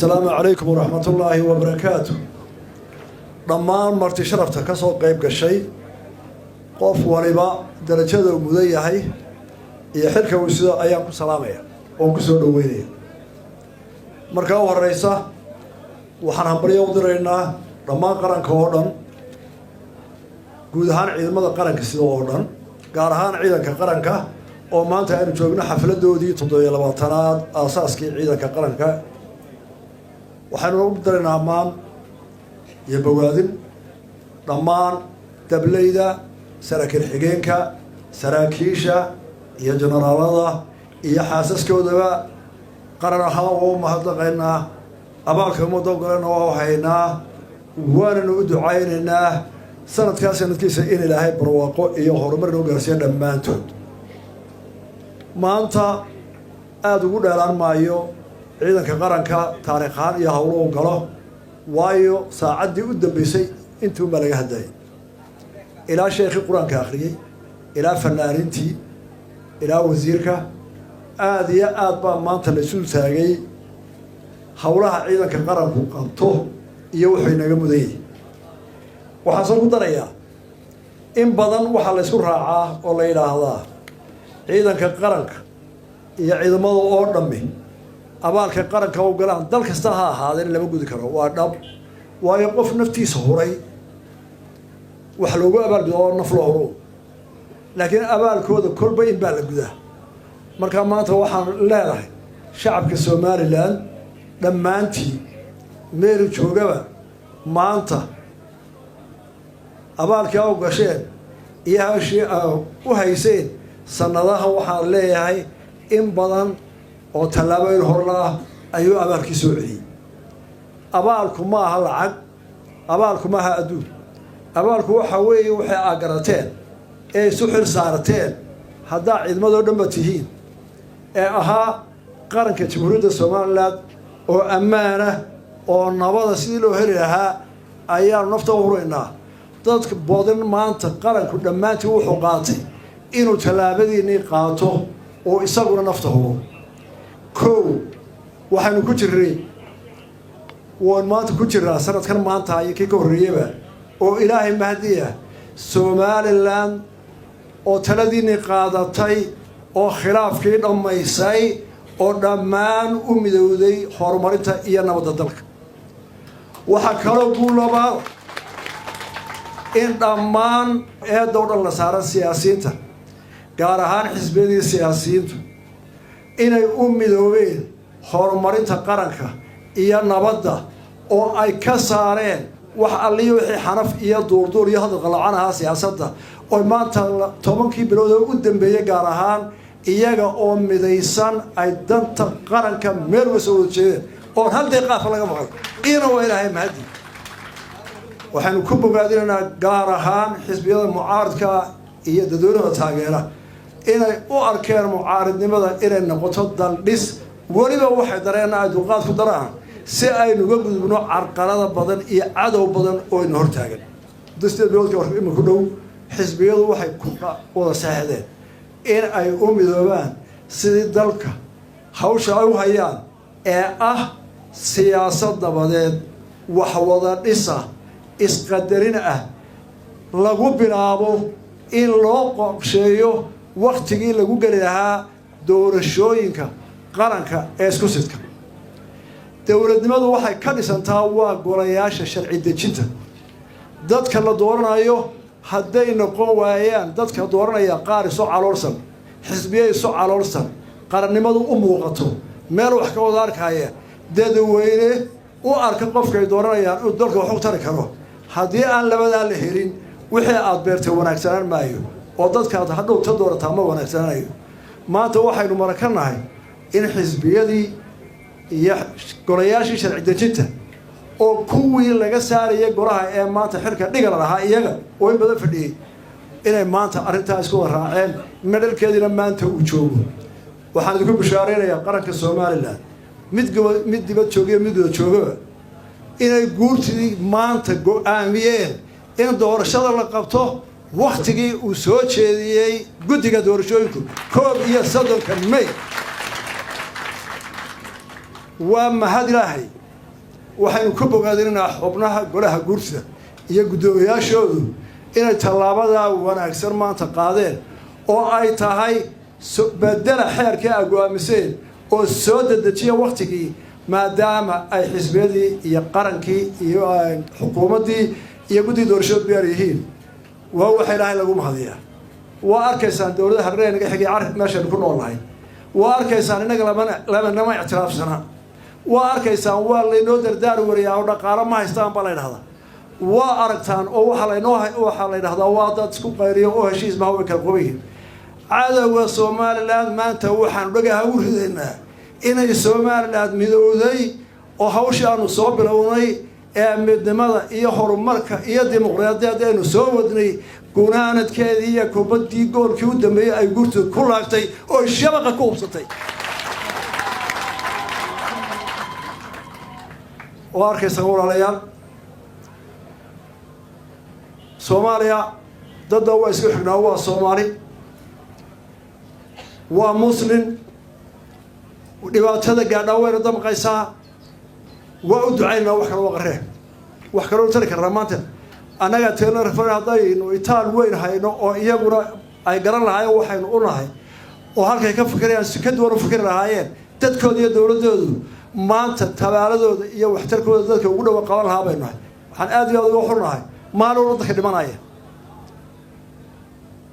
Asalaamu calaykum waraxmatullaahi wabarakaatu. Dhammaan marti sharafta ka soo qayb gashay, qof waliba darajada uu mudan yahay iyo xilka uu sido ayaan ku salaamaya oon ku soo dhoweynaya. Markaa u horeysa, waxaan hambalyo u diraynaa dhammaan qaranka oo dhan, guud ahaan ciidamada qaranka sida oo dhan, gaar ahaan ciidanka qaranka oo maanta aynu joogno xafladoodii 27aad aasaaskii ciidanka qaranka. Waxaynu u diraynaa ammaan iyo bogaadin dhammaan dableyda, saraakiil xigeenka, saraakiisha iyo generaalada iyo xaasaskoodaba. Qaran ahaan waa u mahadnaqaynaa, abaalka ummadda galena waa haynaa, waananu u ducaynaynaa sanadkaa sanadkiisa in Ilaahay barwaaqo iyo horumar noo gaarsiiya dhammaantood. Maanta aada ugu dheelaan maayo ciidanka qaranka taariikh ahaan iyo howlo u galo, waayo saacaddii u dambeysay intuun baa laga hadlayay, ilaa sheekhii Qur-aanka akhriyey, ilaa fanaaniintii, ilaa wasiirka. Aada iyo aad baa maanta la isu taagay howlaha ciidanka qaranku qabto iyo wuxuu inaga mudan yahay. Waxaan soo ku darayaa, in badan waxaa la ysku raacaa oo la yidhaahdaa ciidanka qaranka iyo ciidamada oo dhammi abaalka qaranka u galaan, dal kasta ha ahaadeen, lama gudi karo. Waa dhab, waayo qof naftiisa huray wax loogu abaalgudo oo naf loo huro, laakiin abaalkooda kolba in baa la gudaa. Markaa maanta waxaan leedahay shacabka Somaliland dhammaantii meelu joogaba, maanta abaalkii a u gasheen iyo hashii a u hayseen sanadaha, waxaan leeyahay in badan oo tallaabooyin horla ah ayuu abaalkii soo celiyey. Abaalku ma aha lacag, abaalku ma aha adduun. Abaalku waxa weeye waxay aa garateen ee isu xil saarteen haddaa ciidamadoo dhanba tihiin, ee ahaa qaranka Jamhuuriyadda Somaliland oo ammaana oo nabada sidii loo heli lahaa ayaanu nafta u huraynaa. Dadka badan maanta qaranku dhammaantii wuxuu qaatay inuu tallaabadiinnii qaato oo isaguna nafta huro. Kow, waxaynu ku jirnay, waan maanta ku jirnaa sanadkan maanta iyo kii ka horreeyaba, oo Ilaahay mahdiya, Somaliland oo taladiinnii qaadatay oo khilaafkii dhammaysay oo dhammaan u midowday horumarinta iyo nabadda dalka. Waxaa kaloo guulabaad in dhammaan eedda o dhan la saaran siyaasiyiinta, gaar ahaan xisbiyadii siyaasiyiintu, inay u midoobeen horumarinta qaranka iyo nabadda oo ay ka saareen wax alliyo wixii xanaf iyo duurduur iyo hadal qalacan ahaa siyaasadda, oo maanta 10kii bilood oo u dambeeyey gaar ahaan iyaga oo midaysan ay danta qaranka meel uga soo wada jeedeen oon hal deeqaafa laga maqal. Ina waa Ilaahay mahadi. Waxaynu ku bogaadinaynaa gaar ahaan xisbiyada mucaaridka iyo dadweynaha taageera inay u arkeen mucaaridnimada inay noqoto daldhis, weliba waxay dareenna ay dulqaad ku daraan si aynuga gudubno carqalada badan iyo cadow badan oo aynu hortaagan. Muddo 8 biloodka hor ima ku dhow, xisbiyadu waxay ku wada saxeexdeen in ay u midoobaan sidii dalka hawsha ay u hayaan ee ah siyaasad nabadeed, wax wada dhisa, isqadarin ah, lagu bilaabo in loo qorsheeyo waktigii lagu geli lahaa doorashooyinka qaranka ee isku sidka. Dowladnimadu waxay ka dhisantaa waa golayaasha sharci dejinta. Dadka la dooranayo hadday noqon waayaan dadka dooranaya qaar isu caloolsan, xisbiye isu caloolsan, qarannimadu u muuqato, meel wax ka wada arkaya, dadweyne u arka qofkay dooranayaan inuu dalka wax u tari karo, haddii aan labadaa la helin, wixii aada beertay wanaagsanaan maayo oo dadkaad hadhow ta doorataa ma wanaagsanaanayo. Maanta waxaynu maraka nahay in xisbiyadii iyo golayaashii sharci dejinta oo kuwii laga saarayay golaha ee maanta xilka dhigala lahaa, iyaga oo in badan fadhiyey, inay maanta arrintaa isku wada raaceen, medhalkeediina maanta uu joogo. Waxaan idinku bishaaraynayaa qaranka Somaliland, mid mid dibad joogiyo mid wada joogaba, inay guurtidii maanta go-aamiyeen in doorashada la qabto waktigii uu soo jeediyey guddiga doorashooyinku, 31-ka May. Waa mahad Ilaahay. Waxaynu ku bogaadinaynaa xubnaha golaha guurtida iyo guddoomiyaashoodu inay tallaabadaa wanaagsan maanta qaadeen, oo ay tahay bedela xeerkii ay go-aamiseen oo soo dedejiya waktigii, maadaama ay xisbiyadii iyo qarankii iyo xukuumaddii iyo guddii doorashadu diyaar yihiin. Waa waxa Ilaahay lagu mahadiyaa. Waa arkaysaan dowladaha hareer naga xigay car meeshaynu ku nool nahay. Waa arkaysaan innaga lamanama ictiraafsana. Waa arkaysaan, waa laynoo dardaar wariyaa oo dhaqaalo ma haystaan baa la ydhahdaa. Waa aragtaan oo waxaa la ydhahdaa waa dad isku qayriyo oo heshiis maha, way kala qoban yihiin. Cadowga Somaliland maanta waxaanu dhagaha u ridaynaa inay Somaliland midowday, oo hawshii aanu soo bilownay ee midnimada iyo horumarka iyo dimuqraadiyadda aynu soo wadnay, gunaanadkeedii iyo kubaddii goolkii u dambeeyey ay gurtu ku laagtay oo shabaqa ku hubsatay. Oo arkaysa, walaalayaal, Soomaaliya dadda waa isku xignaa. Waa Soomaali, waa Muslim. Dhibaatada gaadhaa wayna damqaysaa. Waa u ducaynaa. Wax kale waa qaree, wax kaloo tari karnaa maanta annaga teena refer haddaynu itaal weyn hayno oo iyaguna ay garan lahaayeen waxaynu u nahay, oo halkay ka fikirayaan si ka duwan u fikri lahaayeen, dadkooda iyo dowladdoodu maanta tabaaladooda iyo waxtarkooda dadka ugu dhawa qaban lahaa baynu nahay. Waxaan aad iyo aad uga xunnahay maalin walba dadka dhimanaya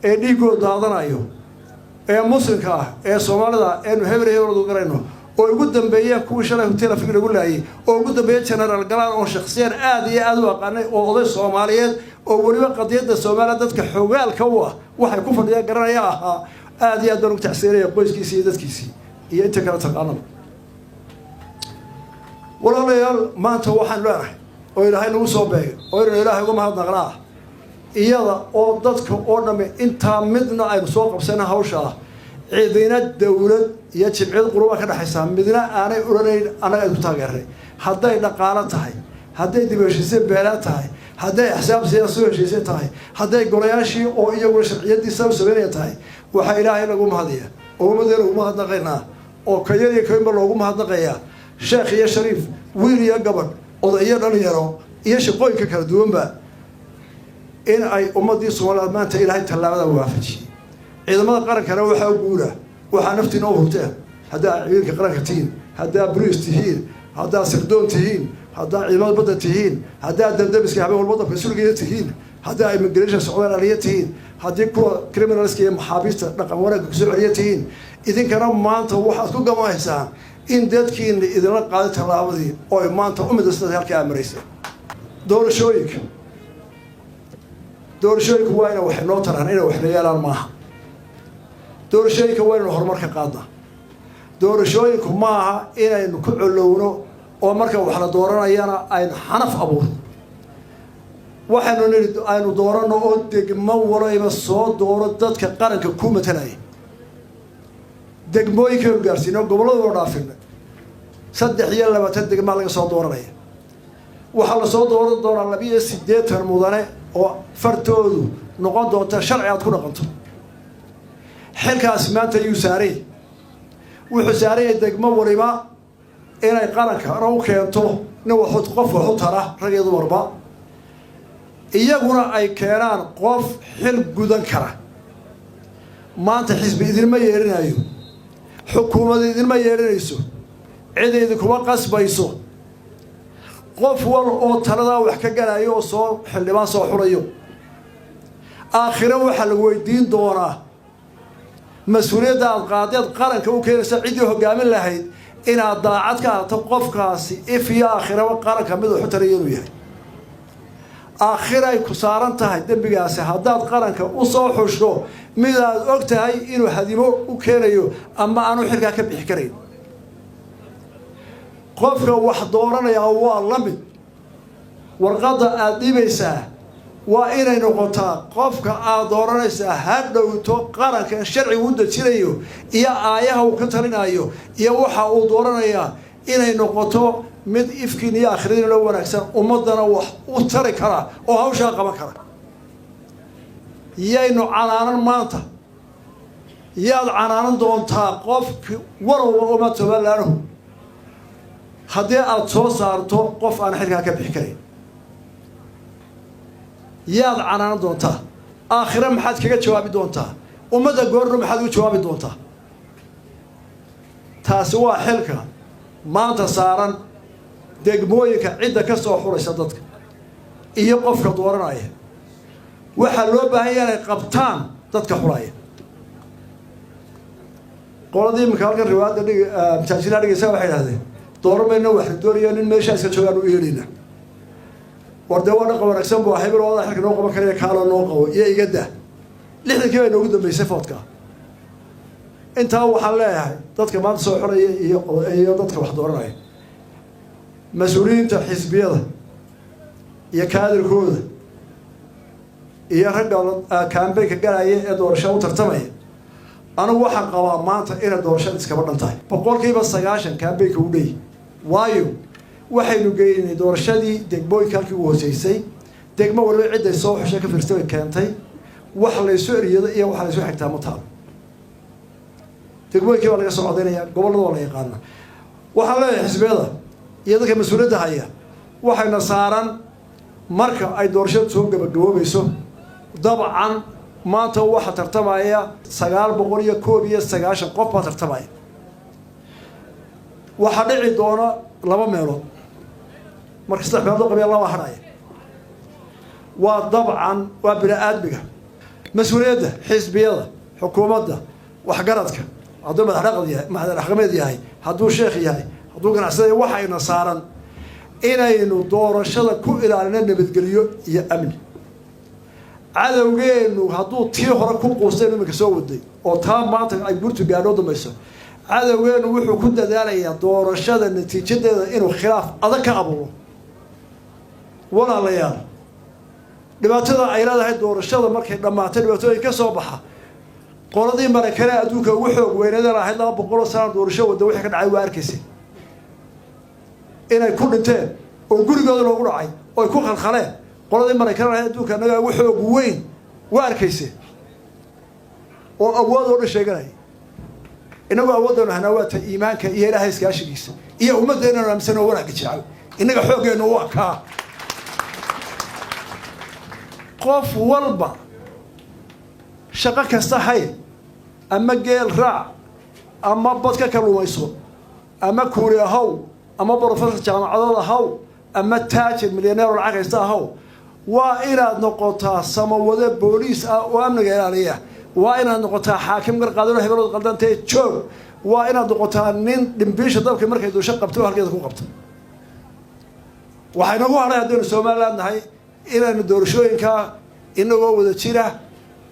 ee dhiiggooda daadanayo ee Muslimka ah ee Soomaalida eenu hebel hebeldu garayno, oo ugu dambeeyeen kuwii shalay hotel Afrig lagu laayay, oo ugu dambeeyey General Galaan, oo shaksiyaan aada iyo aada u aqaanay, oo oday Soomaaliyeed oo weliba qadiyadda Soomaaliya dadka xogaalka u ah waxay ku fadhiyaan garanaya ahaa. Aada iyo aad baan ugu tacsiinaya qoyskiisii iyo dadkiisii iyo inta kale taqaanaba. Walaalayaal, maanta waxaan leenahay oo Ilaahay nagu soo beegay oo inaynu Ilaahay uga mahadnaqnaa, iyada oo dadka oo dhamme intaa midna aynu soo qabsana hawsha ah, cidina dowlad iyo jimciyad quruba ka dhexaysaa midna aanay odhanayn annaga ay ku taageernay, hadday dhaqaalo tahay, hadday dib heshiisye beelaa tahay, hadday axsaab siyaasi u heshiisye tahay, hadday golayaashii oo iyaguna sharciyadiisa u sameynaya tahay, waxaa Ilaahay lagu mahadiya oo ummadeena ugu mahadnaqaynaa oo kayar iyo kaynba loogu mahadnaqayaa, sheekh iyo shariif, wiil iyo gabadh, oday iyo dhalinyaro iyo shaqooyinka kala duwanba, in ay ummadii Soomaaliyeed maanta Ilaahay tallaabada waafajiyey. Ciidamada qarankana waxaa u guura waxaa naftiina u hurteen. Haddaa ciidanka qaranka tihiin, haddaa boliis tihiin, haddaa sirdoon tihiin, haddaa ciidamada badda tihiin, haddaa damdamiska habeen walba dabka sulgeeda tihiin, haddaa immigration socdaal aliya tihiin, haddii kuwa criminalska iyo maxaabiista dhaqan wanaagga kusoo celiya tihiin, idinkana maanta waxaad ku gamaysaan in dadkiina idinla qaaday tallaabadii oo ay maanta u midaysantahay halkii aa maraysay. Doorashooyinku waa ina wax inoo taraan, inay waxna yeelaan maaha. Doorashooyinka waa inaynu horumar ka qaadnaa. Doorashooyinku maaha inaynu ku colowno oo marka wax la dooranayana aynu xanaf abuurno. Waxaynu nidhi aynu dooranno oo degmo walayba soo dooro dadka qaranka ku matalaya. Degmooyinkaynu gaarsiino, gobolladuna dhaafina, 23 degmaa laga soo dooranaya. Waxaa lasoo dooran doonaa 82 mudane oo fartoodu noqon doonta sharci aad ku dhaqanto. Xilkaasi maanta yuu saaray? Wuxuu saaraya degmo waliba inay qarankana u keento nin waxu qof waxu tara, rag iyo dumarba, iyaguna ay keenaan qof xil gudan kara. Maanta xisbi idinma yeedhinayo, xukuumad idinma yeedhinayso, cid idinkuma qasbayso. Qof wal oo taladaa wax ka galayo oo soo xildhibaan soo xulayo, aakhiro waxaa lagu weydiin doonaa mas-uuliyadda aad qaadeed qaranka u keenaysa ciddii hoggaamin lahayd inaad daacad ka ahaato, qofkaasi if iyo aakhiraba qaranka mid waxu taraya inuu yahay. Aakhiray ku saaran tahay dembigaasi haddaad qaranka u soo xusho midaad og tahay inuu hadimo u keenayo ama aanu xilkaa ka bixi karayn. Qofka wax dooranayaa waa la mid. Warqadda aada dhibaysaa waa inay noqotaa qofka aada dooranaysaa ha dhowto qaranka sharcigu u dejinayo iyo aayaha uu ka talinayo iyo waxa uu dooranayaa inay noqoto mid ifkiin iyo aakhiradiin loo wanaagsan, ummaddana wax u tari kara oo hawshaa qaban kara. Yaynu canaanan maanta? Yaad canaanan doontaa? Qofki walowba uma Somalilaanahu Haddii aada soo saarto qof aan xilkaa ka bixi karayn, yaad canaanan doontaa? Aakhire maxaad kaga jawaabi doontaa? Ummadda goorno maxaad ugu jawaabi doontaa? Taasi waa xilka maanta saaran degmooyinka cidda ka soo xuraysa dadka iyo qofka dooranaya. Waxaa loo baahan yahay inay qabtaan dadka xuraya. Qoladii iminka halkan riwaayadda dhig majaajilaa dhigaysa waxay idhahdeen, "Dooran mayno, waxnu doonaya nin meeshaa iska joogaan u yeedhayna." War dee, waa dhaqan wanaagsan bu hebel wada xilka noo qaban karaya, kaalo noo qabo iyo igada. 60-kii bay noogu dambeysay foodka. Intaa waxaan leeyahay dadka maanta soo xoraya iyo dadka wax dooranaya, mas-uuliyiinta xisbiyada iyo kaadirkooda iyo ragga campaign-ka galaya ee doorashada u tartamaya, anigu waxaan qabaa maanta inay doorashada iskaba dhan tahay, 90% campaign-ka u dheyi. Waayo, waxaynu geynay doorashadii degmooyinka halkii ugu hooseysay. Degmo waliba cidday soo xushay ka fiirsa bay keentay. Wax laysu eriyado iyo wax laysu xigtaa ma taalo. Degmooyinkii baa laga soo codaynaya, gobollada waa la yaqaana. Waxaan leeyahay xisbiyada iyo dadka mas-uuliyadda haya, waxayna saaran marka ay doorashadu soo gabagaboobayso, dabcan maanta waxaa tartamaya 991 qof baa tartamaya. Waxaa dhici doona laba meelood marka saddex meelood loo qabiya, laba hadhaya. Waa dabcan, waa bini aadmiga. Mas-uuliyadda xisbiyada, xukuumadda, waxgaradka, hadduu madaxdhaqad yahay, madax dhaqameed yahay, hadduu sheekh yahay, hadduu ganacsada, waxayna saaran inaynu doorashada ku ilaalino nabadgelyo iyo amni. Cadowgeenu hadduu tii hore ku quustaynu iminka soo waday oo taa maanta ay burtu gaadho dambayso, cadowgeenu wuxuu ku dadaalayaa doorashada natiijadeeda inuu khilaaf adag ka abuuro. Walaalayaal, dhibaatada ay leedahay doorashada markay dhammaatay, dhibaatooyin ka soo baxa, qoladii Maraykane adduunka ugu xoog weyneeda lahayd 200 sana doorasho wadda, wixii ka dhacay waa arkaysa, inay ku dhinteen oo gurigooda loogu dhacay oo ay ku khalkhaleen. Qoladii Maraykan lahayd adduunka annagaa ugu xoog weyn, waa arkayse, oo awood oo dhan sheeganaya. Inagu awoodaynu haynaa waa ta iimaanka iyo Ilaahay iskaashigiisa iyo ummaddeennanu aaminsan oo wanaagga jecel. Innaga xooggeennu waa kaa. Qof walba shaqo kasta hay, ama geel raac, ama bad ka kalluumayso, ama kuuri ahaw, ama professor jaamacadood ahaw, ama taajir milyaneer oo lacag haysta ahaw, waa inaad noqotaa samawade booliis ah oo amniga ilaaliya. Waa inaad noqotaa xaakim garqaadano, hebelood qaldantee joog. Waa inaad noqotaa nin dhimbiisha dabka markay duusho qabto oo halkeeda ku qabto. Waxay nagu hadhay haddaynu Somaliland nahay inaynu doorashooyinkaa inagoo wada jira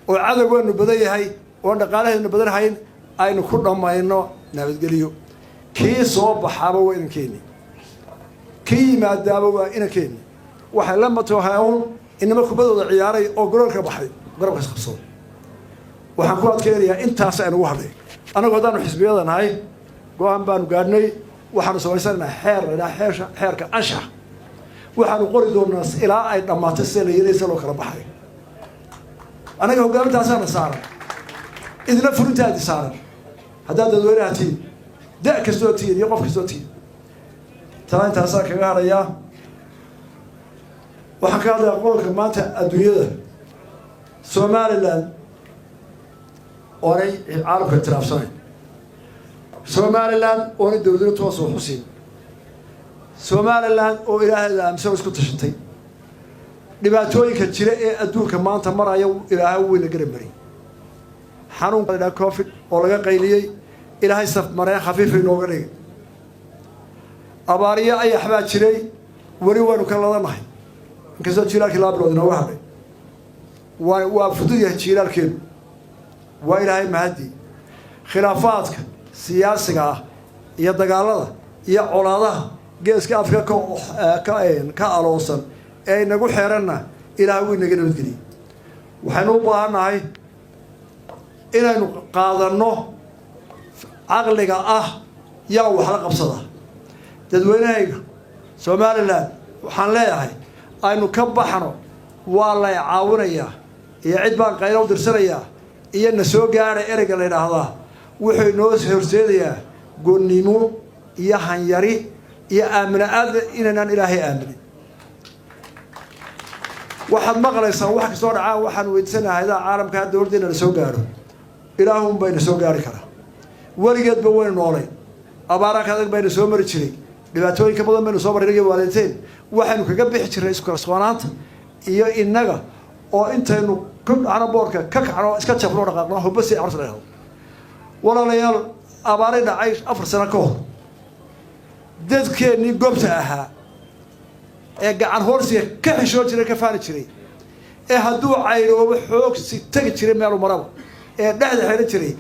oo cadowgeenu badan yahay oon dhaqaalaheenu badan hayn aynu ku dhammayno nabadgeliyo. Kii soo baxaaba waa inankeeni, kii yimaadaaba waa inankeeni. Waxay la matohay un inama kubadooda ciyaaray oo garoonka baxay garabka is qabsado. Waxaan ku adkeynayaa intaas aynagu hadhay. Annagu haddaanu xisbiyada nahay, go-aan baanu gaadhnay. Waxaanu samaysanaynaa xeer la idhaha xeersha xeerka anshax. Waxaanu qori doonaa ilaa ay dhammaato sida la yeelaysa loo kala baxay. Annaga hoggaamintaasana saaran, idina fulintaadi saaran. Haddaad dadweynaha tihiin, da' kastoo tihiin iyo qof kastoo tihiin, taa intaasaan kaga hadhayaa. Waxaan ka hadlayaa qodobka maanta adduunyada. Somaliland oonay caalamka ictiraafsanayn, Somaliland oonay dowladna toos oo xusin, Somaliland oo Ilaaheeda aaminsan oo isku tashatay, dhibaatooyinka jira ee adduunka maanta maraya Ilaahay weyna garab marin. Xanuunka la idhaha Covid oo laga qayliyey, Ilaahay saf mareen khafiifa inooga dhigay. Abaariyo ayax baa jiray, weli waynu ka ladanahay, inkastoo jiilaalkii 2 bilood inooga hadhay. Waa fudud yahay jiilaalkeenu, waa Ilaahay mahadii. Khilaafaadka siyaasiga ah iyo dagaalada iyo colaadaha Geeska Afrika ka aloosan ee inagu xeeranna, Ilaahay wuu inaga nabadgeliyey. Waxaynu u baahannahay inaynu qaadanno caqliga ah yaa wax la qabsada. Dadweynahayga Somaliland waxaan leeyahay, aynu ka baxno "waa lay caawinayaa" iyo "cid baan qaylo u dirsanayaa" iyo "na soo gaadha". Ereyga la yidhaahdaa wuxuu inoo horseedayaa goonnimo iyo hanyari. Iyo aamina aadna inaynaan Ilaahay aaminin. Waxaad maqlaysaa wax kastoo dhacaa. Waxaan weydiisanahay hayadaha caalamka dowladdeena la soo gaadho. Ilaahun bayna soo gaari karaa. Weligeedba waynu noolay, abaara ka adag bayna soo mari jiray, dhibaatooyinka badan baynu soo marray inagii waalidiinteen. Waxaynu kaga bixi jirnay isku kalsoonaanta iyo innaga oo intaynu ku dhacno boorka ka kacno, iska jabno, dhaqaaqno, hubasi carurta la dhahdo. Walaalayaal, abaaray dhacay 4 sano ka hor, dadkeennii goobta ahaa ee gacan hoorsiga ka xishoon jiray, ka faani jiray, ee hadduu cayroobo xoogsi tegi jiray meelu maraba, ee dhexda xidhan jiray,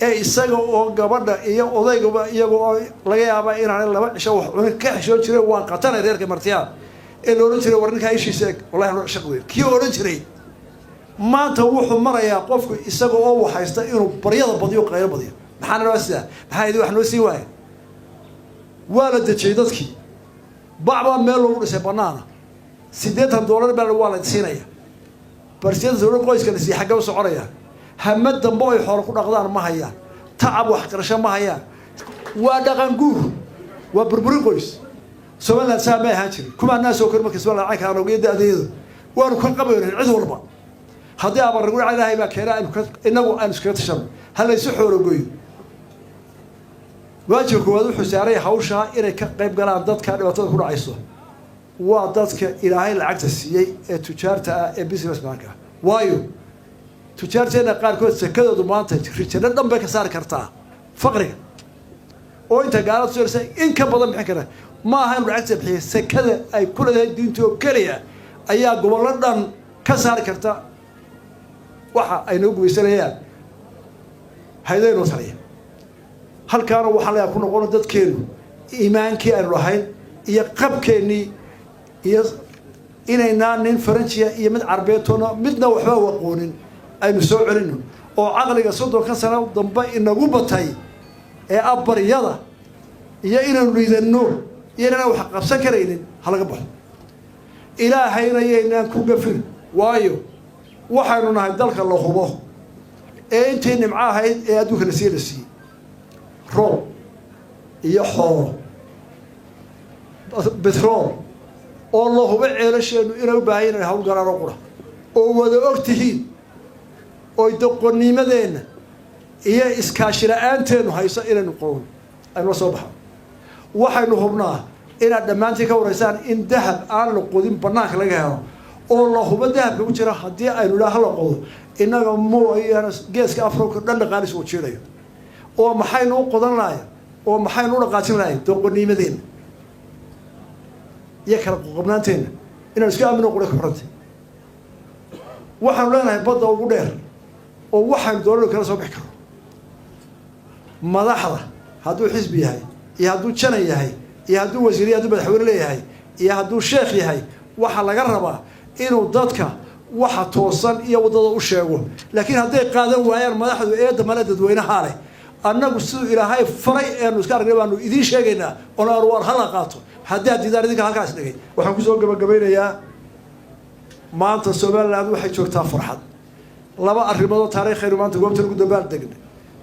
ee isaga oo gabadha iyo odaygaba iyaga oo laga yaaba inaanay 2 cisho wax cunin ka xishoon jiray, waa qatanay reerka martiyaan, ee la odhan jiray, "War ninkaa ishiisa eg, wallahi shaq weyn," kii odhan jiray, maanta wuxuu marayaa qofku isaga oo waxaysta inuu baryada badiyo, qaylo badiyo. Maxaa naloo sidaa? Maxaa idin wax noo siin waaya? Waa la dejiyey dadkii, bacbaa meel loogu dhisay banaana. $80 baa waa la siinaya. Bar $80 qoyska la siiya xaggee u soconayaan? Hama dambe ay xoolo ku dhaqdaan ma hayaan, tacab waxqarasho ma hayaan. Waa dhaqan guur, waa burburin qoys. Somaliland saa may ahaan jirin. Kumaanaa soo kori marka Somaliland caynka aan da-deedu waanu ka qabaynin cid walba. Haddii abarnagu dhaca, Ilaahay baa keena. Aynu inagu aynu iskaga tashano, ha laysu xoologoyo. Waajibka koowaad wuxuu saaray hawshaa inay ka qayb galaan dadka dhibaatada ku dhacayso waa dadka Ilaahay lacagta siiyey ee tujaarta ah, ee businessmanka ah. Waayo, tujaarteena qaarkood sakadoodu maanta rijano dhan bay ka saari kartaa faqriga, oo inta gaalada tujarsa in ka badan bixin kara. Ma aha inu lacagta bixiya, sakada ay ku leedahay diinta oo keliya ayaa gobollo dhan ka saari karta waxa ay noo gumaysanayaan haydaynoo taliya. Halkaana waxaa layaa ku noqono dadkeenu iimaankii aynu lahayn iyo qabkeennii iyo inaynaa nin Faranjiya iyo mid Carbeetoona midna waxba aqoonin aynu soo celino, oo caqliga 30-ka sano dambe inagu batay ee abaryada iyo inaynu liidanno iyo inaan wax qabsan karaynin ha laga baxo. Ilaahayna yaynaan ku gafin, waayo waxaynu nahay dalka la hubo ee intii nimco ahayd ee adduunka la siiye la siiyey, roob iyo xoolo, betrool oo la hubo, ceelasheenu inay u baahan inay hawl galaan oo qura, oo wada og tihiin, oy doqonnimadeenna iyo iskaashi la-aanteenu hayso inaynu qoon aynu la soo baxno. Waxaynu hubnaa inaad dhammaantiin ka waraysaan in dahab aan la qodin banaanka laga helo, oo la hubo dahabka ku jira. Haddii aynu idhaa hala qodo, innaga mooyaane geeska Afrika dhan dhaqaalis uu jiidayo. Oo maxaynu u qodan lahay oo maxaynu u dhaqaajin lahay? Doqonnimadeenna iyo kala qoqobnaanteenna inaan isku aamino qura ku xirantay. Waxaanu leenahay badda ugu dheer oo waxaynu doonano kala soo bixi karno. Madaxda, hadduu xisbi yahay iyo hadduu janan yahay iyo hadduu wasiir iyo hadduu madaxweyne leeyahay iyo hadduu sheekh yahay, waxaa laga rabaa inuu dadka waxa toosan iyo waddada u sheego. Laakiin hadday qaadan waayaan madaxdu, eedda male dadweynaha leh. Annagu siduu Ilaahay faray eenu iska aragnay baanu idiin sheegaynaa oon aanu waar hala qaato. Haddii diidaan, idinka halkaas dhigay. Waxaan kusoo gabagabaynayaa, maanta Somaliland waxay joogtaa farxad. Laba arrimoodoo taariikhaynu maanta goobta lagu dabaal degnay: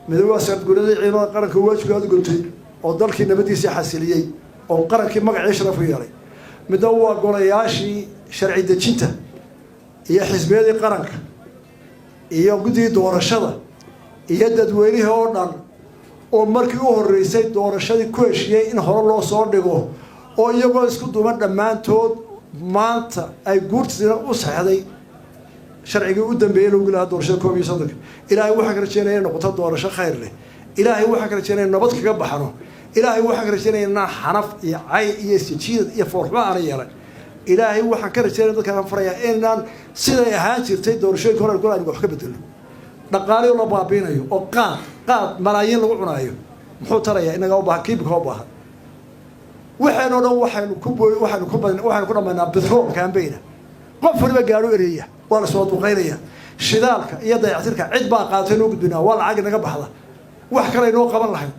mid waa sanadguuradii ciidamada qaranka waajibkaadu guntay oo dalkii nabadiisii xasiliyey oo qarankii magacii sharaf u yeelay. Midna waa golayaashii sharci dejinta iyo xisbiyadii qaranka iyo guddigii doorashada iyo dadweynihii oo dhan oo markii u horreysay doorashadii ku heshiiyey in hore loo soo dhigo, oo iyagoo isku duuban dhammaantood maanta ay guurtiisina u saxday sharcigii u dambeeyey lagu lahaa doorashada 31-ka. Ilaahay waxaan ka rajeynaya inay noqoto doorasho khayr leh. Ilaahay waxaan ka rajeynaya nabad kaga baxno. Ilaahay waxaan ka rajeynaya inaan xanaf iyo cay iyo isjijiidad iyo foorxumo aana yeelan. Ilaahay waxaan ka rajeynaya, dadkaan farayaa, inaan siday ahaan jirtay doorashooyinka hore gol aynu wax ka bedelno. Dhaqaaliyo la baabiinayo oo qaad qaad malaayiin lagu cunaayo muxuu tarayaa? Inagaa u baahan, kiibika u baahan. Waxaanoo dhan waxaynu ku dhamaynaa bitrool campaign-na. Qof waliba gaadho ereeya, waa la soo duqaynaya. Shidaalka iyo dayactirka cid baa qaadatay noo gudbinaa, waa lacag inaga baxda, wax kale inoo qaban lahayn.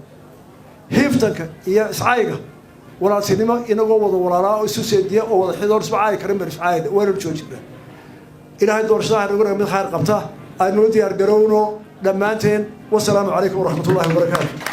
Hiiftanka iyo iscayga, walaaltinimo inagoo wada walaalaa oo isu seediya oo wada xidoon isma caayi karin, baynu iscaayna, waynanu joojinaa. Ilaahay doorashadaha nagu naga mid khayr qabta. Aynula diyaar garowno dhammaanteen. Wasalaamu calaykum waraxmatullahi wabarakaatu.